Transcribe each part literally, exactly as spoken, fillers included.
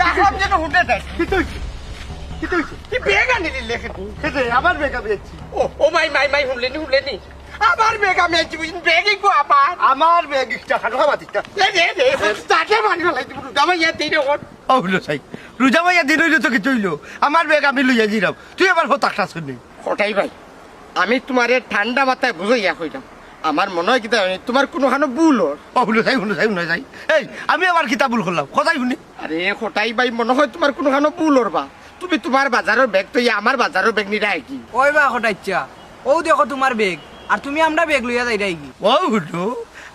রাখলাম যেন হুটে দেয়। কিতা অইছে? কিতা অইছে? কি ব্যাগ আনিলি লেখে? এই যে, আমার ব্যাগ আমি আনছি। ও, ও মাই, মাই, মাই, হুনলেনি, হুনলেনি? আমার ব্যাগ আমি আনছি, বুঝলি? ব্যাগ ইগু আমার। আমার ব্যাগ ইটা, খাটো খাবার দিতা। এ রে, রে, তাতে মারি ফেলাই দিব, রোজা মাইয়া দিন অখন। ও হলো সাই, রোজা মাইয়া দিন অইলে তো কিতা অইলো? আমার ব্যাগ আমি লইয়া দিলাম, তুই আবার হতাশ শুনি। কটাই ভাই, আমি তুমারে ঠান্ডা মাথায় বুঝাইয়া কইলাম, আমার মনে অয় কিতা জানি, তুমার কুনুখানো ভুল অর। ও, হুনো চাই, হুনো চাই, হুনো চাই। এই, আমি আবার কিতা ভুল করলাম? কথাই হুনি। আরে কটাই ভাই, মনে অয় তুমার কুনুখানো ভুল অর বা। তুমি তুমার বাজারর ব্যাগ থইয়া আমার বাজারর ব্যাগ নিরায় কি? ওই বা কটাইচ্ছা, অউ দেখো তুমার ব্যাগ, আর তুমি আমরা ব্যাগ লইয়া যাইরায় কি? ও হুনো,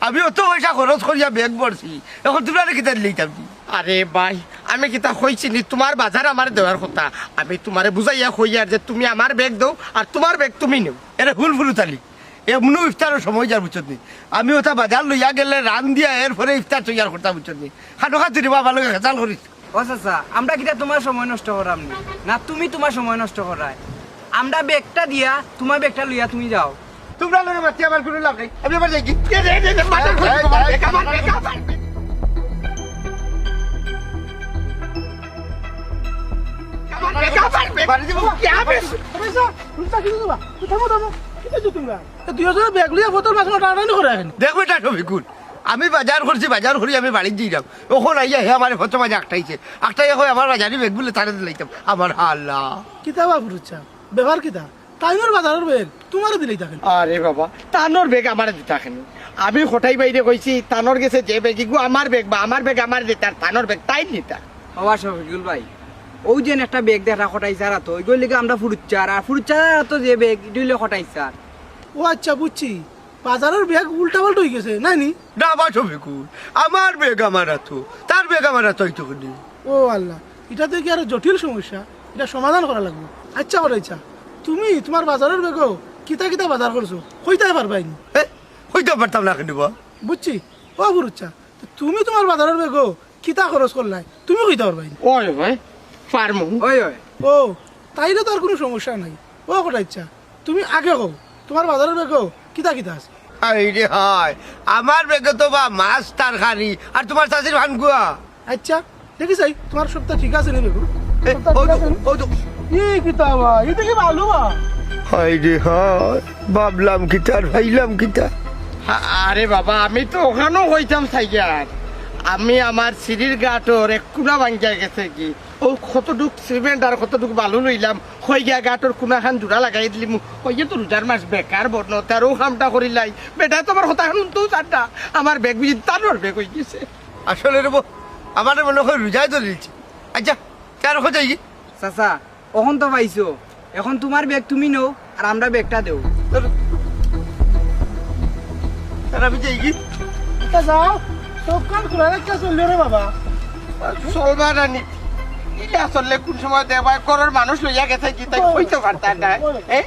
আমি অত পয়সা খরচ করিয়া ব্যাগ ভরছি, অখন তুমরারে কিতা দিলাইতাম নি? আরে ভাই, আমি কিতা কইছি নি, তুমার বাজার আমারে দেওয়ার কথা। আমি তুমারে বুঝাইয়া কইয়ার যে তুমি আমার ব্যাগ দেও, আর তুমার ব্যাগ তুমি নেও। এরে হুন ফুরুত আলী, এমনেউ ইফতারর সময় যার, বুঝছত নি? আমি অতা বাজার লইয়া গেলে রান্দিয়া এরপরে ইফতার তৈয়ার করতাম, বুঝছত নি? খাটো খাটুনি বাবা লগে খেচাল করিস। ও চাচা, আমরা কিতা তুমার সময় নষ্ট করাম নি? না, তুমি তুমার সময় নষ্ট করায়। আমরা ব্যাগটা দিয়া তুমার ব্যাগটা লইয়া তুমি যাও। তুমরার লগে মাতি আমার কুনু লাভ নাই, আমি আবার যাইগি। এ রে, রে, রে, মাথা এই, ঘুরে এই, তোমার এই, ব্যাগ, আমার ব্যাগ, আমার ব্যাগ। আমার ব্যাগ, আমার ব্যাগ। বাড়ি দিব। কি হবে? আরে স্যার, তুমি চাকরি দিবা? তুমি থামো, থামো। কিতা অইছে তুমরার? এ দুইওজনে ব্যাগ লইয়া বোতল মাছ টানাটানি করে আহেন। দেখো এটা ছবি কোন? আমি বাজার করছি, বাজার করি আমি বাড়িত যাইরাম। অখন আইয়া হে আমারে ফটো মাঝে আটকাইছে। আটকাইয়া কয় আমার বাজারি ব্যাগ বুলে তারে দিলাইতাম। আমার হালা। কিতা বা ফুরুত চাচা? ব্যাপার কিতা? তাইনর বাজারর ব্যাগ তুমারে দিলাইতা কেনে? আরে বাবা, তানর ব্যাগ আমারে দিতা কেনে? আমি কটাই ভাইরে কইছি, তানর গেছে যে ব্যাগ, ইগু আমার ব্যাগ বা আমার ব্যাগ আমারে দিতা, আর তানর ব্যাগ তাইন নিতা। ও বা শফিকুল ভাই, অউ যেন একটা ব্যাগ দেখরা কটাই চাচার আতো, অইগুর লাগি আমরা ফুরুত চাচা, আর ফুরুত চাচার আতো যে ব্যাগ, ইটা অইলো কটাই চাচার। ও আইচ্ছা, বুঝছি। বাজারর ব্যাগ উল্টা-পাল্টা অইগেছে, নায় নি? না বা শফিকুল, আমার ব্যাগ আমার আতো, তার ব্যাগ আমার আতো অইতো কেনে? ও আল্লাহ, ইটা তো কি আরো জটিল সমস্যা, ইটা সমাধান করা লাগবো। আইচ্ছা কটাই চাচা, তুমি তুমার বাজারর ব্যাগো কিতা কিতা বাজার করছো, কইতায় পারবায় নি? এ, কইতাম পারতাম না কেনে বা? বুঝছি। ও ফুরুত চাচা, তো তুমি তুমার বাজারর ব্যাগো কিতা খরচ করলায়, তুমি কইতায় পারবায় নি? ওই ভাই, পারমু। ওই, ওই। ও, তাইলে তো আর কুনু সমস্যা নাই। ও কটাই চাচা, তুমি আগে কও, তুমার বাজারর ব্যাগো কিতা কিতা আছে? হায় রে হায়, আমার ব্যাগো তো বা মাছ তরকারি, আর তুমার চাচির ফানগুয়া। আইচ্ছা, দেখি চাই, তুমার সবতা ঠিক আছে নি ব্যাগো? এ, সবতা ও ঠিক তো, আছে নি? ও তো। ই কিতা বা, ইটা কি বালু বা? হায় রে হায়, ভাবলাম কিতা আর পাইলাম কিতা? আ-, আরে বাবা, আমি তো অখানও কইতাম চাইয়ার। আমি আমার সিঁড়ির গাটর এক কুনা ভাঙ্গিয়া গেছেগি। অউ কতটুক সিমেন্ট আর কতটুক বালু লইলাম, কই গিয়া গাটর কুনাখান জুড়া লাগাই দিলিমু। অইয়া তো রোজার মাস বেকার বনো, তার অউ কামটা করিলাই। বেটায় তো আমার কথাখান হুনতেউ চার না, আমার ব্যাগ বুঝি তানর ব্যাগ অইগেছে। আসলে রে বা, আমারে মনে অয় রোজায় ধরিলিছে। আইচ্ছা, তে আর অখন যাইগি? চাচা, অখন তো পাইছো, অখন তুমার ব্যাগ তুমি নেও, আর আমরার ব্যাগটা দেও। আর আমি যাইগি? আইচ্ছা যাও, চউখ কান খুলা রাখিয়া চলিও রে বাবা। চলবা না নি? ইলা চললে কুন সময় দেখবায় ঘরর মানুষ লইয়া গেছেগি, তাইন কইতায় পারতা না। এ?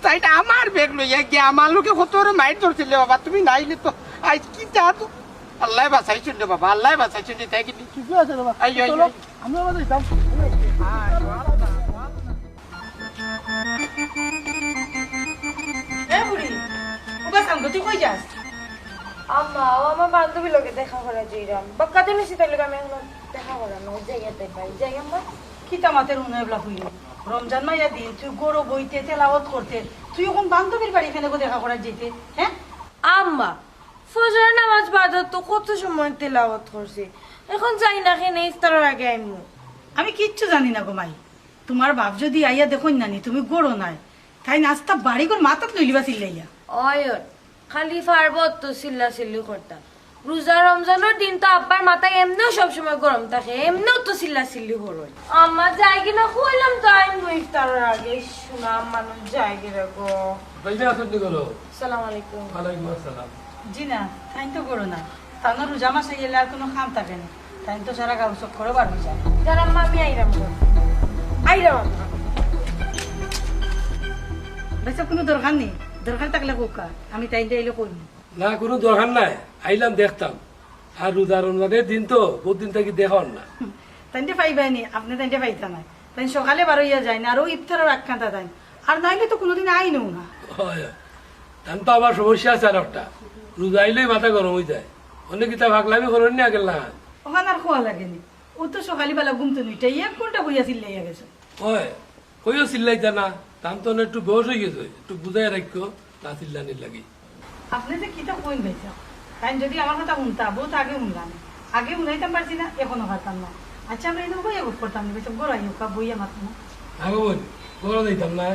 তাইন আমার ব্যাগ লইয়া গিয়া আমার লগে কত বড় মাইর ধরছিল রে বাবা, তুমি নাইলে তো আইজ কিতা তো আল্লায় বাঁচাইছইন রে বাবা, আল্লায় বাঁচাইছইন রে, তাই কি? ঠিকই আছে রে বাবা। আই, আই, চলো, আই। আমরা বাবা যাইতাম। এ বুড়ি, ও বাস, আমগো তুই কই যাস? আম্মা, ও আমার বান্ধবীর লগে দেখা করা যাইরাম। বাক্কা দিন অইছে তাইর লগে আমি অখনো দেখা করা না। যাই আতে ভাই, যাই আম্মা। কিতা মাতের হুনো এবলা কইলে? রমজান মাইয়া দিন তুই ঘরো বইতে তেলাওয়াত করতে, তুই অখন বান্ধবীর বাড়ি কেনে গো দেখা করার যাইতে, হ্যাঁ? আম্মা, ফজরর নামাজ বাদে তো কত সময় তেলাওয়াত করছি। অখন যাই না কেনে, ইফতারর আগে আইমু। আমি কিচ্ছু জানি না গো মাই। তুমার বাপ যুদি আইয়া দেখইন না নি, তুমি ঘরো নাই, তাইন আস্তা বাড়িঘর মাথাত লইলিবা চিল্লাইয়া। অয়, অয়, খালি পারবা অত চিল্লাচিল্লি করতা। রোজা রমজানর দিন তো আব্বার মাথা এমনেউ সবসময় গরম থাকে, এমনেউ তো চিল্লাচিল্লি করইন। আম্মা যাইগি না, কইলাম তো আইমু ইফতারর আগে। শোনা মানুষ যাইগি রে গো। ভাইয়া, আপনি বলো। আসসালামু আলাইকুম। ওয়ালাইকুম আসসালাম। জি না, তাইন তো ঘরো না। তানর রোজা মাস আইলে আর কুনু কাম থাকে না। তাইন তো সারা গাঁও চক্করো বার অই যায়। যান আম্মা, আমি আইরাম গো। আইরাম আম্মা। বেশি কুনু দরকার নি, দরকার থাকলে কউক্কা, আমি তাইনরে আইলে কইমু। না, কুনু দরকার নাই, আইলাম দেখতাম। আর রোজা রমজানর দিন তো, বউত দিন থাকি দেখা অর না। তাইনরে পাইবায় নি, আপনে তাইনরে পাইতা নায়। তাইন সকালে বার অইয়া যাইন, আর অউ ইফতারর আগ খান্তা তাইন। আর নাইলে তো কুনুদিন আইনউ না। অয়, অয়। তান তো আবার সমস্যা আছে আরোকটা। রোজা আইলেউ মাথা গরম অই যায়। অনে কিতা পাগলামি করইন নি আগের লাখান? অখান আর কওয়া লাগে নি। ও তো সকালে বেলা ঘুম তো নুইটাই এক ঘন্টা বইয়া চিল্লাইয়া গেছে। ওই, কইও চিল্লাইতা না, তান তো একটু বয়স অই গেছে, একটু বুঝাইয়া রাখিও, না চিল্লানির লাগি। আপনে যে কিতা কইন ভাইসাব, তাইন যদি আমার কথা হুনতা, বউত আগে হুনলাম। আগে হুনাইতাম পারছি না, এখনো পারতাম না। আচ্ছা, আমরা এনে বইয়া গপ করতাম না, ভাইসাব, ঘরো আইউক্কা, বইয়া মাতমু। আগে বল, ঘরো যাইতাম না,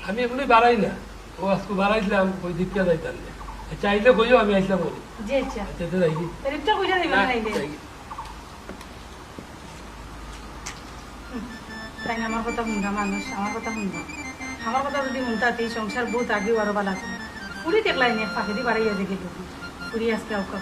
আমি এমনি বাড়াই না। ও আজকে বাড়াইছিলাম, ওই দিকটা যাইতাম না। আচ্ছা, আইলে কইও, আমি আইসলাম বলি। জি, আচ্ছা। আচ্ছা, তো যাই। তাহলে ইফতার কইরা যাইবা না, না, আইলে? যাই। তাইন আমার কথা হুনরা মানুষ, আমার কথা হুনরা। আমার কথা যদি হুনতা, তে এই সংসার বউত আগেউ আরো ভালা আছিল। ফুরি দেখলাই নি, ফাঁকেদি বাড়াইয়া যে গেল। ফুরি আজকে আউক্কা।